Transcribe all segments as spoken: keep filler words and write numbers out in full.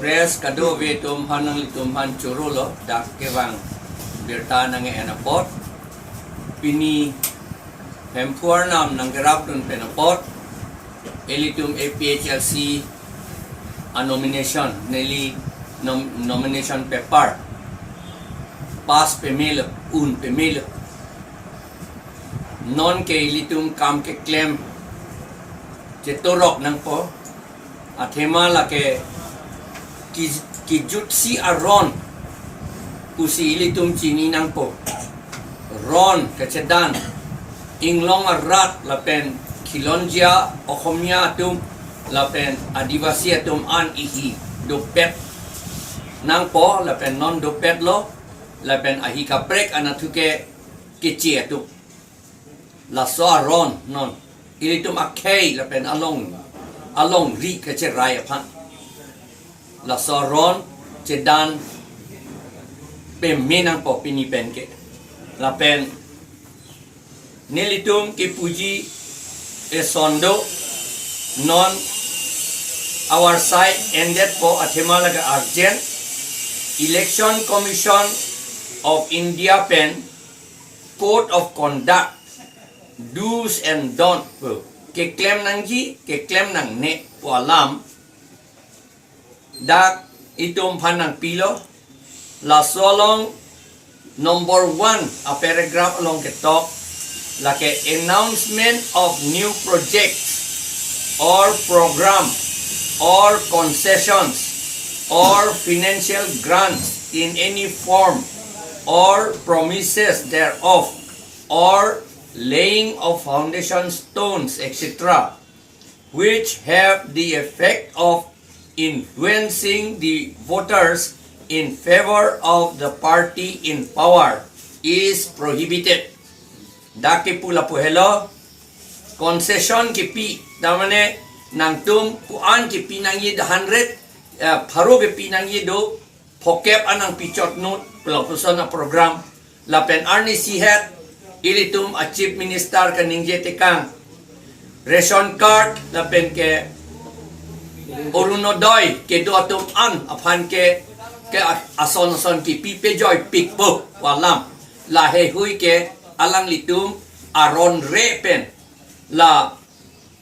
Press kadokave atum aphan, nanglitum aphan choro lo, dak kevang birta nang-en apot. Pini Hemphu Arnam nangkerapdun pen apot, ilitum A P H L C a nomination, neli nom-, nomination paper pass pemelo, un pemelo. Nonke ilitum kam keklem chetorok nangpo. Athema lake ki-, kijutsi aron pusi ilitum chini nangpo. Ron kachedan, inglong arat lapen khilonjia Okhomia atum lapen Adivasi atum an ihi dopet nangpo, lapen non dopetlo, lapen ahi kaprek anatthu ke keche atum. Laso aron non ilitum akhei lapen along, alongri kacherai aphan. Laso aron chedan peme nangpo pini penke. Lapen nelitum kepuji eson do, non our side endetpo, athema lake urgent. Election Commission of India pen Code of Conduct, do's and don't pu keklem nangji, keklem nangne pu alam dak itum aphan nangpilo. Laso along number one a paragraph along ketok lake announcement of new projects or program or concessions or financial grants in any form or promises thereof or laying of foundation stones, et cetera, which have the effect of influencing the voters in favor of the party in power is prohibited. Dak kepu lapu helo, concession kepi, tamane nangtum ko-an kepi nangji, the hundred, eh, pharo kepi nangji do, phokep anang pichot nut, pelapuson a program, lapen arnisi het, ilitum a Chief Minister kaningje tekang, ration card, lapen ke Orunodoi kedo atum an aphan ke, ke a-, ason ason kepi pejoi pikpo pu alam. Laheihui ke alanglitum aron re pen la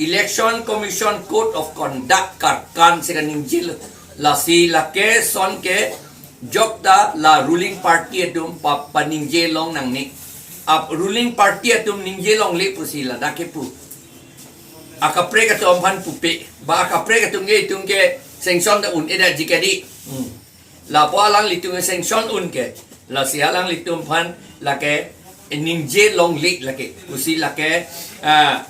Election Commission Code of Conduct karkan si kaningjelo. Lasi lake son ke jokta la ruling party atum pa-, paningje long nangne. Ap ruling party atum ningje longle pusi ladak kepu. Akaprek atum aphan pupe. Ba akaprek atum ke itum ke sanction ta un-edetji kedi. Hmm. Lapu alanglitum sanction un ke. Lasi alanglitum aphan lake ningje longle lake. Pusi lake, ah,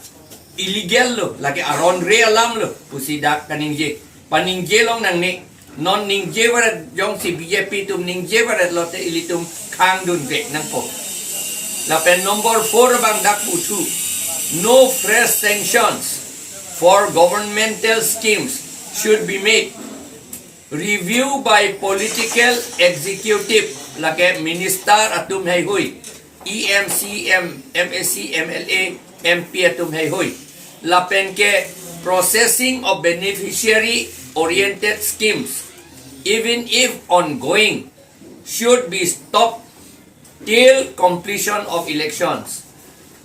illegal lo, lake aron re alam lo. Pusi dak kaningje. Paningje long nangne. Non ningje varet jongsi B J P atum ningje varet lote ilitum khangdunde nangpo. Lapen number four abang dak puthu. No fresh sanctions for governmental schemes should be made. Review by political executive, lake minister atum heihui, E M, C M, M A C, M L A, M P atum heihui. Lapen ke processing of beneficiary oriented schemes, even if ongoing, should be stopped till completion of elections.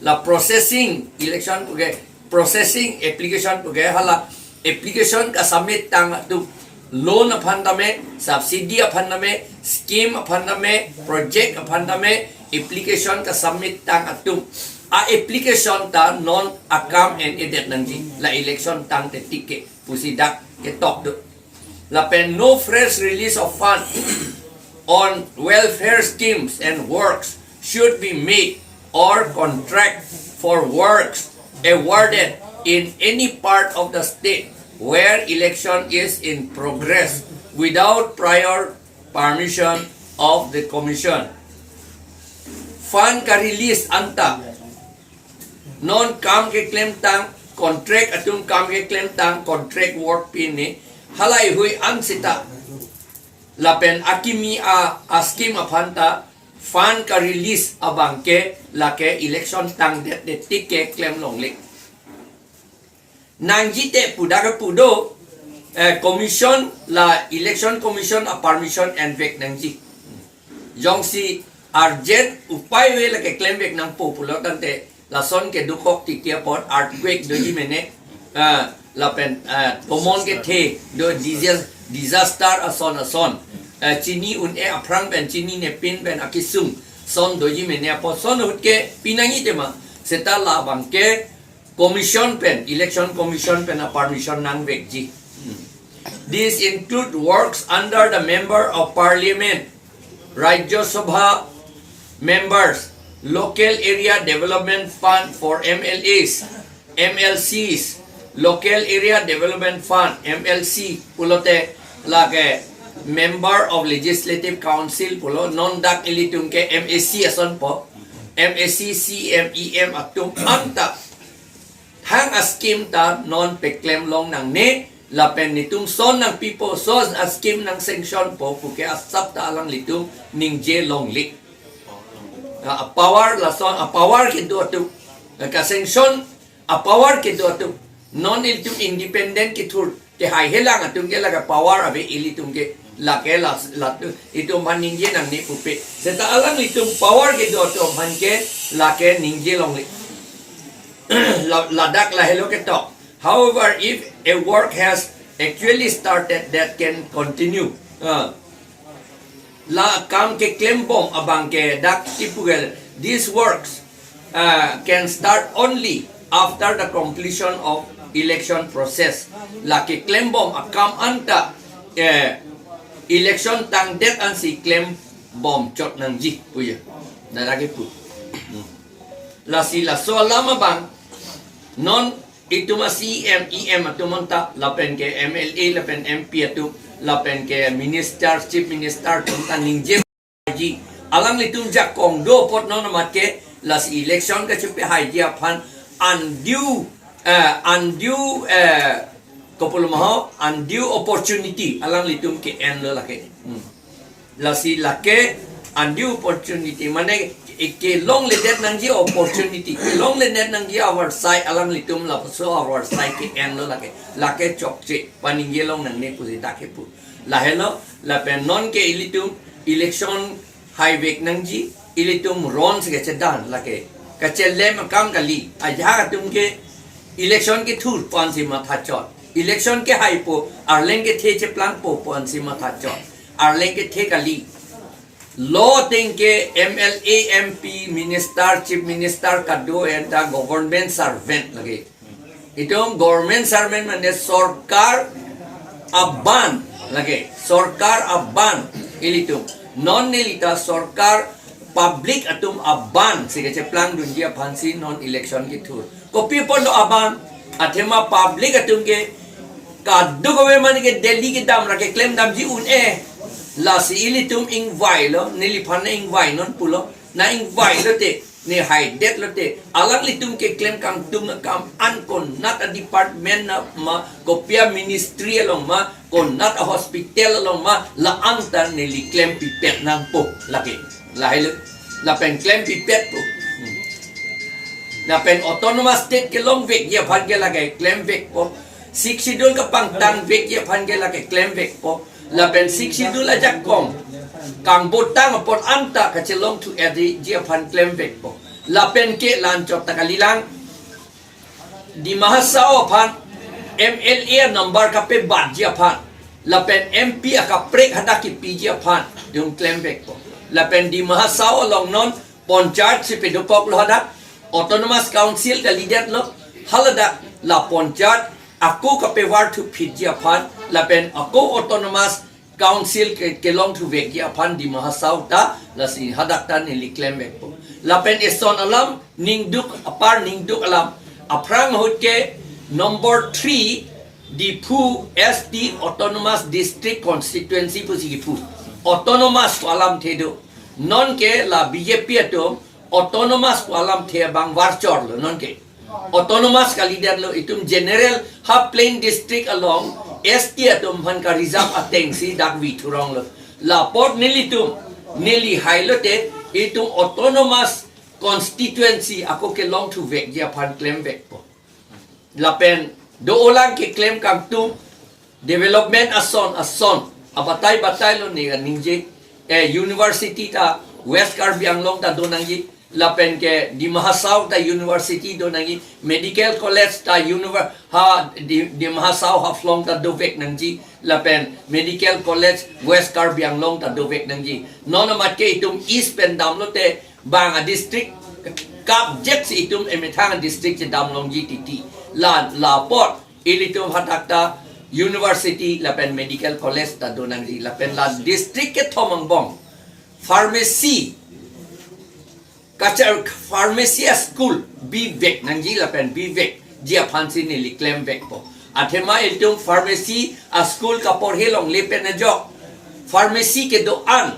La processing election puke, processing application puke, hala application kasubmit tang atum, loan aphan tame, subsidy aphan tame, scheme aphan tame, project aphan tame, application kasubmit tang atum a application ta non akam en-edet nangji, la election tangte tik ke pusi dak ketok do. Lapen no fresh release of fund on welfare schemes and works should be made or contract for works awarded in any part of the state where election is in progress without prior permission of the commission. Fund ka-release anta non kam keklem tang, contract atum kam keklem tang, contract work pine, halaihui an seta. Lapen akimi a, a scheme aphan ta fund ka-release abang ke lake election tangdet det tik ke klem longle. Nangji te pu dak kepu do, eh, commission, la election commission a-permission envek nangji. Jongsi urgent upai ave lake klemvek nangpo pulo tangte lason kedokok titi apot earthquake doji mene, ah, lapen, ah, tomon kethe do, disaster, disaster ason ason. Ah, chini un-e aphrang pen, chinine pin pen akesung ason doji mene apot ason ahut ke pinangji tema. Seta labang ke commission pen, election commission pen a-permission nangvekji. Hmm. This include works under the Member of Parliament, Rajya Sabha members, Local Area Development Fund for M L As, M L Cs, Local Area Development Fund, M L C, pulote lake Member of Legislative Council pulo, non dak ilitum ke M A C asonpo, M A C, C M, E M atum anta thang a-scheme ta non peklem long nangne, lapen netum son nangpipo, son a-scheme nang-sanction po puke asap ta alanglitum ningje longle. A-power lason, a-power kedo atum, ka-sanction a-power kedo atum. Non ilitum independent kethur, kehaihelang atum ke lake power ave ilitum ke, lake la, la, itum aphan ningje nangne pupe. Seta alanglitum power kedo atum aphan ke lake ningje longle. La, ladak lahelo ketok. However, if a work has actually started, that can continue. Ah. La kam keklembom abang ke dak kipu ke, these works, ah, can start only after the completion of election process. La keklembom akam anta, eh, election tangdet ansi klembom chot nangji puye. Dak kipu. Hmm. Lasi laso alam abang non itum a-C M, E M atum anta, lapen ke M L A, lapen M P atum, lapen ke minister, chief minister atum ta ningjeji. Alanglitum jakong do apot non amat ke, lasi election kachepehaiji aphan undue, eh, undue, eh, kopulom ho, undue opportunity alanglitum ke-enlo lake. Hmm. Lasi lake undue opportunity, mane ke, kelongledet nangji opportunity, kelongledet nangji avarsai alanglitum lapuso avarsai ke-enlo lake. Lake chokche, paningje long nangne pusi dak kipu. Lahelo, lapen non ke ilitum election haivek nangji, ilitum ron si kachedan lake. Kachelem akam kali, ajahak atum ke election kethurpo ansi mathachot. Election kehaipo, arleng kethe cheplangpo pu ansi mathachot. Arleng kethe kali. Law ateng ke M L A, M P, minister, chief minister kado anta government servant lake. Itum government servant mane sorkar a-bond lake. Sorkar a-bond ilitum. Non neli ta sorkar, public atum a-bond si kacheplangdunji aphansi non election kethur. Kopi apot lo a-bond? Athema public atum ke kadokave mane ke Delhi kedam ra keklem damji un-e. Lasi ilitum ingvailo, neliphan nang-ingvainon pulo. Nang-ingvailote, nang-ingvaidet lote, alanglitum keklem kangtung akam an konat a-department na ma, kopi a-ministry along ma, konat a-hospital along ma, la-anta neli klempipet nangpo lake. Lahelo. Lapen klempipetpo. Hmm. Lapen autonomous state kelongvekji aphan ke lake klemvekpo. Sixth Schedule kapangtangvekji aphan ke lake klemvekpo. Lapen Sixth Schedule ajakong kangbotang apot anta kachelongthu-etji aphan klemvekpo. Lapen ke la-anchot ta kalilang. Dima Hasao aphan M L A number kapebatji aphan, lapen M P akaprek hadak kipiji aphan, itum klemvekpo. Lapen Dima Hasao along non panchayat si pedopoklo hadak, autonomous council kalidetlo, haladak la panchayat ako kapevarthuphitji aphan, lapen ako autonomous council ke, kelongthuvekji aphan Dima Hasao ta, lasi hadak ta neli klemvekpo. Lapen eson alam, ningduk apar ningduk alam. Aphrang ahut ke number three, Diphu S T Autonomous District Constituency pusi kipu. Autonomous pu alamthe do. Non ke la B J P atum autonomous pu alamthe abang varchorlo non ke. Autonomous kalidetlo, itum general ha plain district along S T atum aphan ka-reserve atengsi dak vithuronglo. Lapot nelitum, neli hailote, itum autonomous constituency ako kelongthuvekji aphan klemvekpo. Lapen do-olang keklem kangtung, development ason ason abatai batai lo ne ningje, eh, university ta West Karbi Anglong ta do nangji, lapen ke Dima Hasao ta university do nangji, medical college ta univer-, ha Di-, Dima Hasao Haflong ta dovek nangji, lapen medical college West Karbi Anglong ta dovek nangji. Non amat ke itum East pen damlote bang a district kapjek si itum emethang district si dam longji titi. La, la apot ilitum hadak ta university lapen medical college ta do nangji, lapen la district kethom angbong pharmacy, kachar pharmacy a school bivek nangji lapen bivekji aphan si neli klemvekpo. Athema ilitum pharmacy a school kaporhe longle pen ajok pharmacy kedo-an,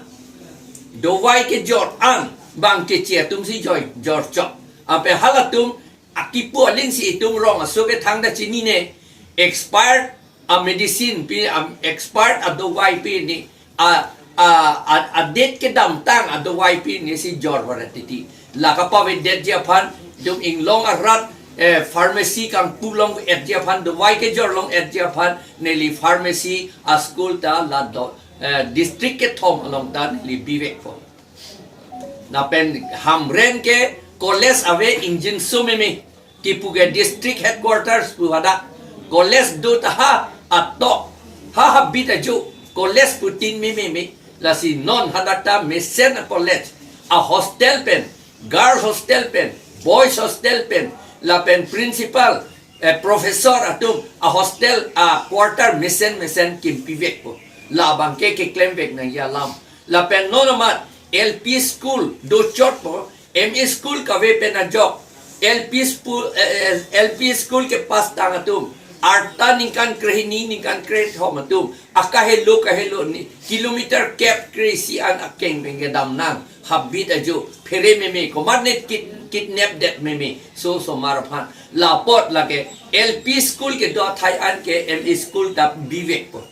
dovai kejor-an bang keche atum si joi jorchok. Ape halatum akipu aling si itum rong aso kethang ta chinine, expired a medicine pi, a expired a dovai pi ni, a, a, a, a date kedamtang a dovai pi ni si jor varet titi. La kapavedetji aphan, itum inglong arat, eh, pharmacy kangpu long-etji aphan, dovai kejor long-etji aphan, neli pharmacy a school ta la do, eh, district kethom along ta neli bivekpo. Lapen Hamren ke college ave ingjinso meme. Kipu ke district headquarters pu hadak. College do ta ha atok, ha habit ajo college putin meme me. Lasi non hadak ta mesen a college, a hostel pen, girls hostel pen, boys hostel pen, lapen principal, eh, professor atum a hostel a quarter mesen mesen kimpivekpo. La abangke keklemvek nangji alam. Lapen non amat L P school dochotpo, M E school kave pen ajok, L P school, eh, eh, L P school kepass tang atum, arta ningkan krehini ningkan krethom atum, akahelo kahelo ni kilometer kep kre-isi an akeng pen kedam nang, habit ajo, phere meme, komat ne kid-, kidnap det meme, so osomar aphan. La apot lake L P school kedo athai an ke M E school ta bivekpo.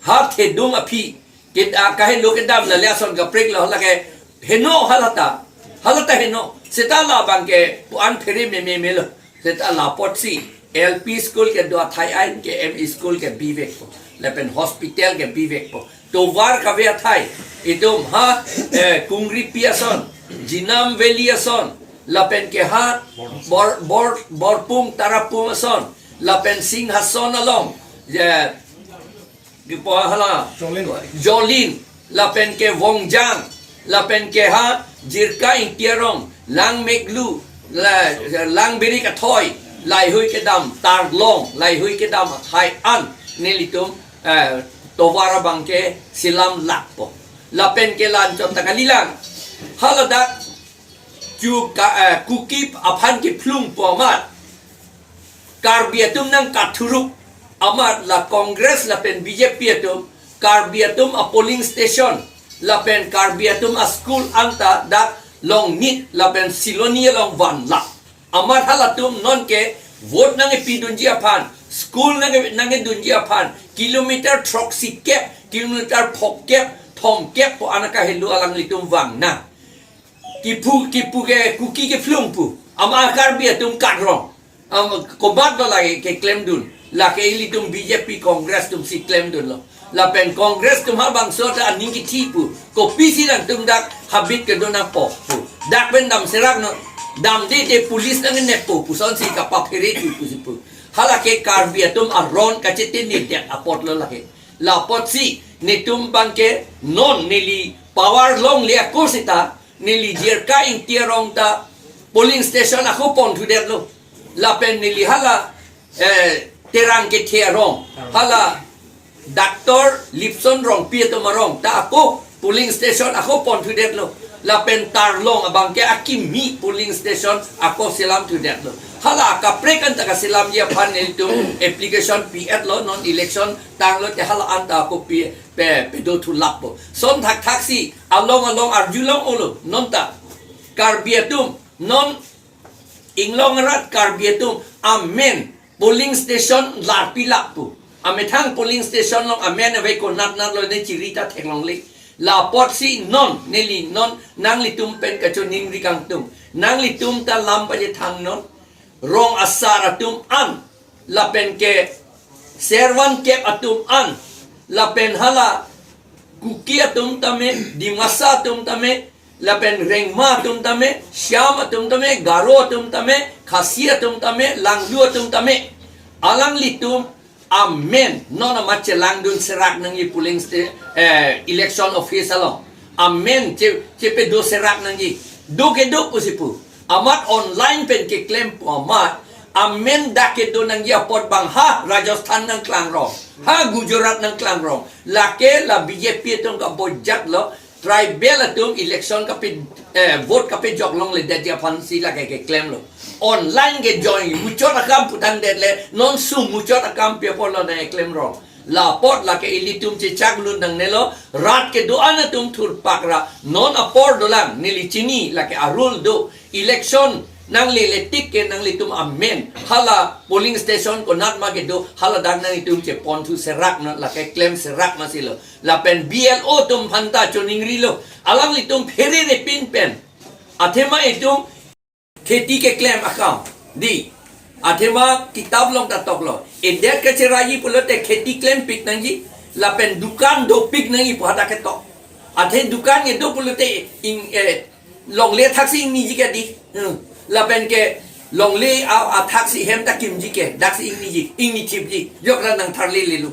Ha thedung aphi, kid-, a, kahelo kedam la le ason kaprek lo lake heno halata. Halata heno. Seta la abangke pu-an phere meme melo. Seta la apotsi L P school kedo athai an ke M E school ke bivekpo. Lapen hospital ke bivekpo. Tovar kave athai. Itum ha, eh, Kungripi ason, Jinam Valley ason, lapen ke ha Bor, Bor, Borpung Tarapung ason, lapen Singhason along, eh, di po hala, Jolin. Jolin, lapen ke Vongjang, lapen ke ha Jirka Ingti arong, Langmeklu, la, Langberi Kathoi, laihui kedam, Tarlong, laihui kedam athai an nelitum, eh, tovar abangke selam lakpo. Lapen ke la-anchot ta kalilang. Haladak chu ka, eh, Kuki aphan kephlungpo amat, Karbi atum nangkathuruk amat la Congress lapen B J P atum Karbi atum a polling station lapen Karbi atum a school anta dak Longnit lapen Siloni along vanlak. Amat halatum nonke vote nangkepidunji aphan, school nang, nangkedunji aphan, kilometer throksi kep, kilometer phongkep, thomkep pu an akahelo alanglitum vang nang. Kipu, kipu ke Kuki kephlung pu. Amat Karbi atum kat rong. Am, kobat lo lake keklemdun. Lake ilitum B J P Congress atum si klemdunlo. Lapen Congress atum ha bangso ta aning kithi pu. Kopisi nangtum dak habit kedo nangpo pu. Dak pen dam serak no. Damde te police nangnepo pu. Sonsi kapaphere tu pusi pu. Halake Karbi atum aron kachetini det apotlo lake. La apotsi netum abangke non neli power longle ako seta, neli Jirka Ingti arong ta polling station ako ponthudetlo. Lapen neli hala, eh, Terang Kethe arong, hala Doctor Lipson Rongpi atum arong ta ako polling station ako ponthudetlo. Lapen Tarlong abangke akimi polling station ako selamthudetlo. Hala akaprek anta kaselamji aphan nelitum application pi-etlo, non election tanglote hala anta ako pi pe, pedothulappo. Son thakthaksi along along arjulong olo, non ta Karbi atum, non inglong arat Karbi atum amen polling station larpilak pu. Amethang polling station along amen ave, konatnat lo ne chiri ta theklongle. La apotsi non, neli non nanglitum pen kachoningri kangtung. Nanglitum ta lam pachethang non. Rong asar atum an, lapen ke Servan kep atum an, lapen hala Kuki atum tame, Dimasa atum tame, lapen Rengma atum tame, Shyam atum tame, Garo atum tame, Khasi atum tame, Langlu atum tame, alanglitum amen non amat chelangdun serak nangji polling sta-, eh, election office along. Amen che, chepedo serak nangji. Do kedo pusi pu. Amat online pen keklempo amat. Amen dak kedo nangji apot bang ha Rajasthan nangklangrong, ha Gujarat nangklangrong. Lake la B J P atum kabojat lo. Tribal atum election kape, eh, vote kapejok longledetji aphansi lake keklemlo. Online ke join muchot akam putangdet le, non sum muchot akam pi apotlo nangklemrong. La apot lake ilitum chechaklut nangnelo, rat kedo-an atum thurpak ra, non apor dolang, neli chini lake arul do, election nanglele tik ke nanglitum amen, hala polling station konat ma kedo, haladak nanglitum cheponthu serak non, lake klem serak masilo. Lapen B L O atum aphanta choningrilo, alanglitum pherere pin pen. Athema itum kheti keklem akam di. Athema kitap along ta toklo. Edet kacheraiji pulote kheti klempik nangji. Lapen dukan dopik nangji pu hadak ketok. Athe dukan kedo pulote ing, eh, longle athaksi ingniji ke di. Hmm. Lapen ke longle a, athaksi hem ta kimji ke. Daksi ingniji, ingnithipji. Jokra nangtharlelelo.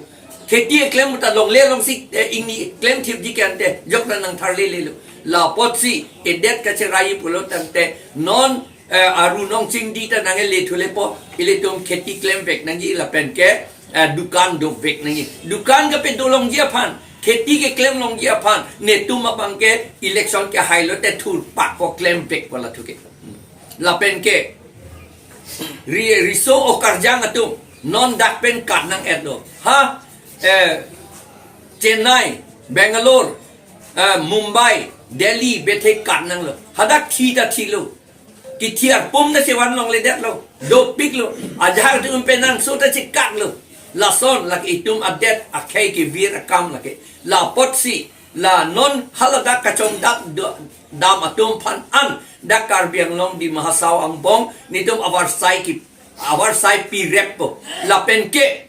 Kheti eklem ta longle alongsi, eh, ingni klemthipji ke ante, jokra nangtharlelelo. La apotsi, edet kacheraiji pulo tangte, non, eh, aru nong chingdi ta nangkele thulepo, ilitum kheti klemvek nangji lapen ke, eh, dukan dovek nangji. Dukan kapedo longji aphan, kheti keklem longji aphan, netum abang ke election kehailo te thurpak ko klemvekpo la thuke. Lapen ke, ri-, riso okarjang atum, non dak pen kat nang-etlo. Ha, eh, Chennai, Bangalore, eh, Mumbai, Delhi, bethe kat nanglo. Hadak thi ta thilo. Kithi arpum ta chevan longledetlo. Dopiklo. Ajahak atum penang so ta chekatlo. Lason lake itum adet akhei kevir akam lake. La apotsi, la non haladak kachongdak do-, dam atum aphan an, dak Karbi Anglong Dima Hasao angbong, netum avarsai ki, avarsai pireppo. Lapen ke,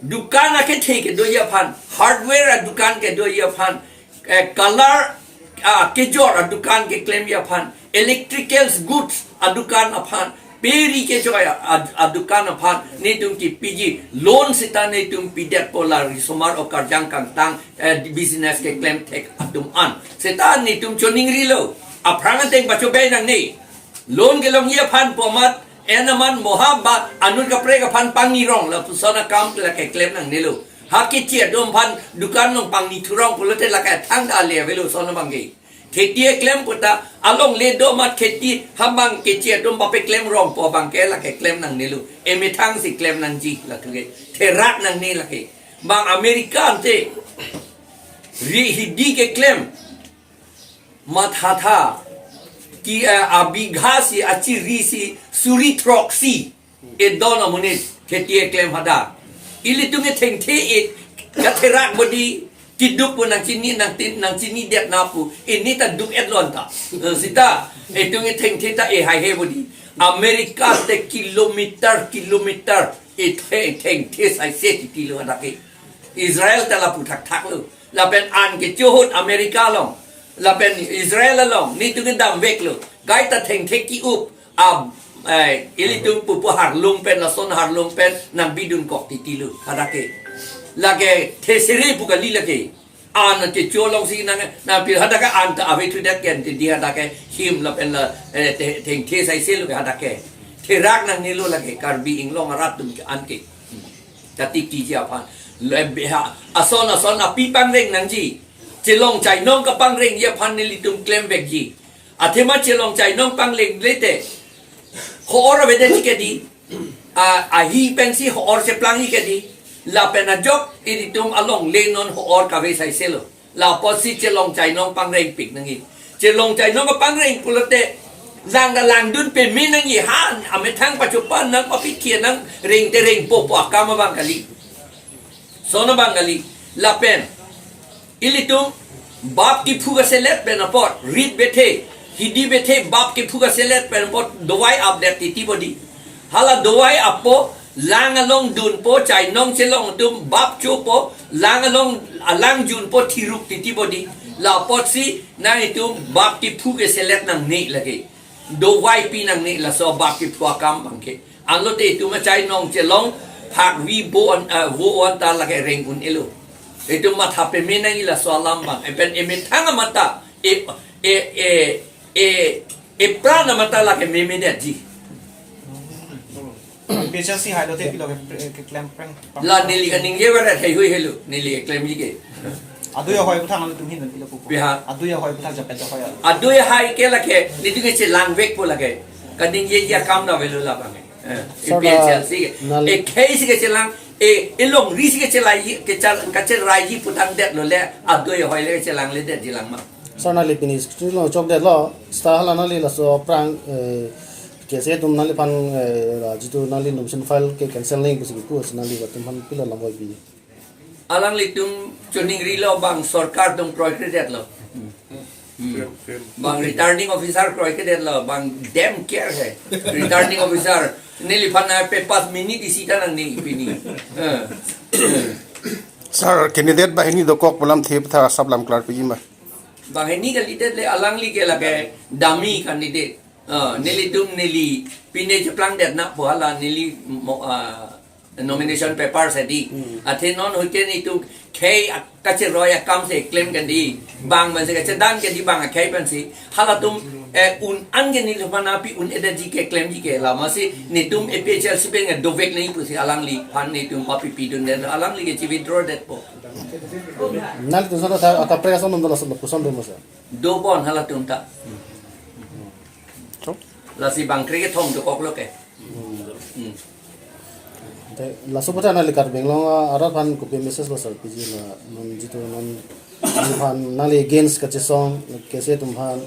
dukan akethe kedoji aphan, hardware adukan kedoji aphan, eh, colour, ah, kejor adukan keklemji aphan, electrical goods adukan aphan, peri kejor a-, ad-, adukan aphan, netum kipiji, loan sita netum pidetpo la risomar okarjang kangtang, eh, business keklem thek atum an. Sita netum choningrilo, aphrang ateng pachobei nangne. Loan kelongji aphan pu amat, en aman moham ba, anut kaprek aphan pangnirong lapuson akam lake klem nangnelo. Ha kechi atum aphan dukan along pangnithurong pulote lake thangta ale avelo son abang ke. Kheti eklem puta, alongle do amat kheti ha bang kechi atum papeklemrongpo abang ke lake klem nangnelo. Emethangsi klem nangji la thuke. Therak nangne lake. Bang America ante, ri hidi keklem. Mathatha, ki, eh, abigha si, achiri si, suri throksi, edon amonit kheti eklem hadak. Ilitum ethengthe e, katherak bodi, kiduk pu nangchini, nangtin, nangchinidet na pu, ini ta duk-etlo anta. Eh, sita, itum ethengthe ta ehaihe bodi. America te kilometer, kilometer, ethe-, ethengthe saise titilo hadak ke. Israel ta lapu thakthaklo. Lapen an kecho ahut America along, lapen Israel along, netum kedamveklo. Kaita thengthe ki-up, am, eh, ilitum pupu harlung pen, lason harlung pen, nangbidunkok titilo, hadak ke. Lake, thesere pu kali lake. An kecho alongsi nang, nangpi hadak ke an ta ave thudet ken, tidi hadak ke him lapen la, eh, the-, thengthe saiselo ke hadak ke. Therak nangnelo lake, Karbi Anglong arat atum ke an ke. Katikiji aphan. Lebeha. Ason ason api pangreng nangji. Chelong chainong kapangrengji aphan nelitum klemvekji. Athema chelong chainong pangrengle te, ho-or avedetji ke di. A, ahi pensi ho-or cheplangji ke di. Lapen ajok ilitum alongle non ho-or kave saiselo. La apotsi chelong chainong pangrengpik nangji. Chelong chainong kapangreng pulote, lang ta langdun peme nangji, ha, amethang pachopan nang papikir nang reng te rengpo pu akam abang kali. Son abang kali. Lapen, ilitum bap kephu kaselet pen apot, rit bethe, hidi bethe, bap kephu kaselet pen apot, dovai apdet titi bodi. Hala dovai appo, Lang along dunpo, chainong chelong atum bap chopo, lang along, alang junpo thiruk titi bodi. La apotsi nangtum bap kephu ke selet nangne lake. Dovai pi nangne laso bap kephu akam abangke. Anlote itum achainong chelong phakvi bo an, ah, vo an ta lake reng un-elo. Itum matha peme nangji laso alam abang. Epen emethang amata, e, e, e, e, epran amata lake memedetji. P H L C hai lote pilo ke, ke klem preng. La neli kaningje varet haihui helo, neli klemji ke. Adui ahoi aputhak nanglitum ahin pilo pupo. Biha. Adui ahoi aputhak, japet ahoi. Adui ahoi ke lake, nelitum kachelangvekpo lake. Kaningjeji akam ta avelo labang. Eh, Sir, P H L C ke. Nal- E khei si kachelang, e, e longri si kachelai, kachal, kacheraiji putangdetlo le, adui ahoi le kachelangledetji lang ma. Sir, nangli pini screen along chokdetlo, seta hala nangli laso aphrang, eh, K S A atum nangliphan, eh, la jitu nangli nomination file ke cancel nangji pusi kipu, si nangli atum aphan pilo lam oi pi. Alanglitum choningrilo bang sorkar atum kroikredetlo. Hmm. Bang returning officer kroikredetlo, bang dem care hai. Returning officer, neliphan na pe pas minute isi ta nangne pini. Eh. Sir, candidate banghini dokok pu lamthe aputhak asap lam klar piji ma? Banghini candidate le alangli ke lake dummy candidate. Ah, nelitum neli pine cheplangdetnangpo hala neli mo, ah, nomination paper si di. Hmm. Athe non hoite nelitum khei ak-, kacheroi akam si klem kandi. Bang pensi kachedan kandi bang akhei pensi. Halatum, eh, un-an ke neliphan api un-edetji ke klemji ke. Lamasi nelitum A P H L C pen dovek nangji pusi alangliphan nelitum papi pidundet, alangli ke chi-withdraw detpo. Nangtum sana ta akaprek ason dolo, lason lapuson dolo, sir. Dobon halatum ta. Lasi bangkre kethom dokoklo ke. Hmm. Te, laso aputhak nangli Karbi Anglong arat aphan kopi message lo, sir, piji la non jitu non aphan nangli against kachesong K S A atum aphan,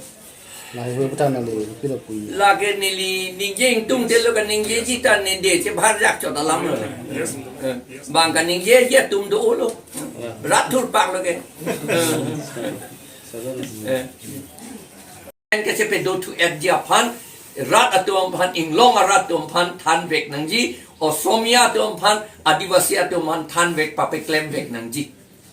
nangli aputhak nangli pilo pu. Lake neli ningje ingtungdetlo, kaningjeji ta nede chebharjak chot alamlo. Eh, bang kaningjeji atum dolo. Rat thurpaklo ke. Eh. Pen kachepado thu-etji aphan, rat atum aphan, inglong arat atum aphan thanvek nangji, Osomia atum aphan, Adivasi atum aphan thanvek papeklemvek nangji.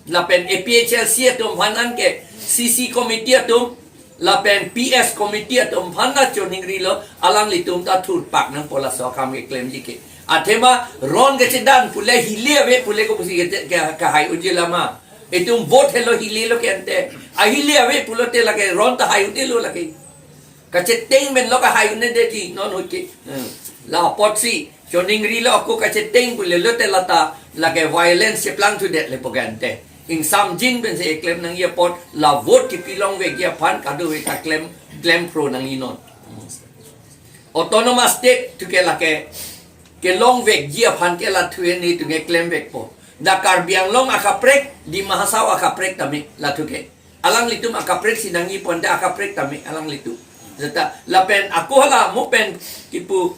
Lapen A P H L C atum aphan anke C C committee atum, lapen P S committee atum aphan ta choningrilo, alanglitum ta thurpak nangpo laso akam keklemji ke. Athema ron kachedan pule hile ave pule ko pusi ke, ke, kahai unji lama. Itum vote helo hilelo ke ante. Ahile ave pulote lake ron ta hai un-elo lake. Kacheteng menlo kahai un-edetji non hoike. Hmm. La apotsi choningrilo ako kacheteng pulelote lata lake violence cheplangthudet lepo ke ante. Ingsamjin pensi eklem nangji apot la vote kipilongvekji aphan kadokave ta klem, klemphro nangji non. Autonomous state thu ke lake kelongvekji aphan ke la thu-e nelitum keklemvekpo. Dak Karbi Anglong akaprek, Dima Hasao akaprek tame la thu ke. Alanglitum akaprek si nangji ponte akaprek tame alanglitum. Seta lapen ako hala mo pen kipu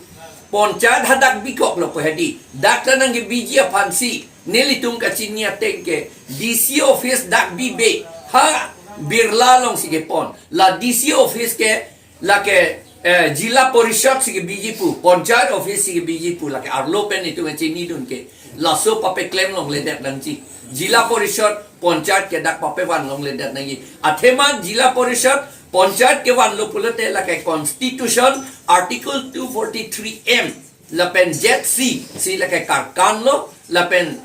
ponchayat hadak bikoklo pu hedi. Dak ta nangkebiji aphansi nelitum kachini ateng ke D C office dak bibe ha Birla alongsi kepon. La D C office ke lake, eh, Jila Parishad si kebiji pu, Panchayat office si kebiji pu, lake arlo pen itum chinidun ke. Laso papeklem longledet nangji. Jila Parishad, Panchayat ke dak papevan longledet nangji. Athema Jila Parishad, Panchayat kevanlo pulote lake Constitution Article two forty-three M lapen Z C si lake karkanlo, lapen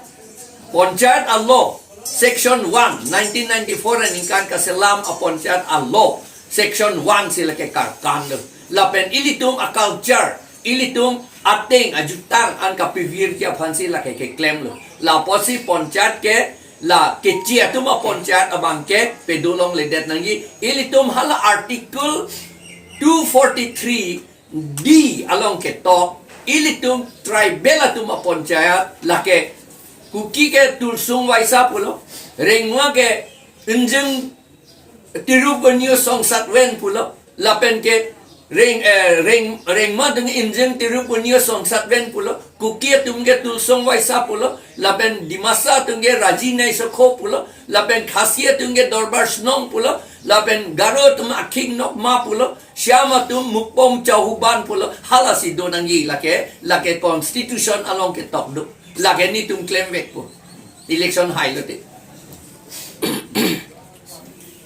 Panchayat a-law section one, nineteen ninety-four aningkan kaselam a-Panchayat a-law section one si lake karkanlo. Lapen ilitum a-culture, ilitum ateng ajutang an kapivirji aphansi lake keklemlo. La apotsi Panchayat ke la kechi atum a-Panchayat abang ke padolongledet nangji. Ilitum hala Article two forty-three D along ketok, ilitum tribal atum a-Panchayat, lake Kuki ke Tulsung Vaisa pulo, Rengma ke Injing Tirup Gonyo Songsat Ven pulo, lapen ke Reng, eh, Reng, Rengma atum Injing Tirup Gonyo Songsat Ven pulo, Kuki atum ke Tulsung Vaisa pulo, lapen Dimasa atum ke Raji Naisokho pulo, lapen Khasi atum ke Dorbar Snong pulo, lapen Garo atum Akhing Nokma pulo, Shyam atum mukbong chau huban pulo, halasi do nangji lake, lake constitution along ketok do. Lake nelitum klemvekpo. Election hailo te.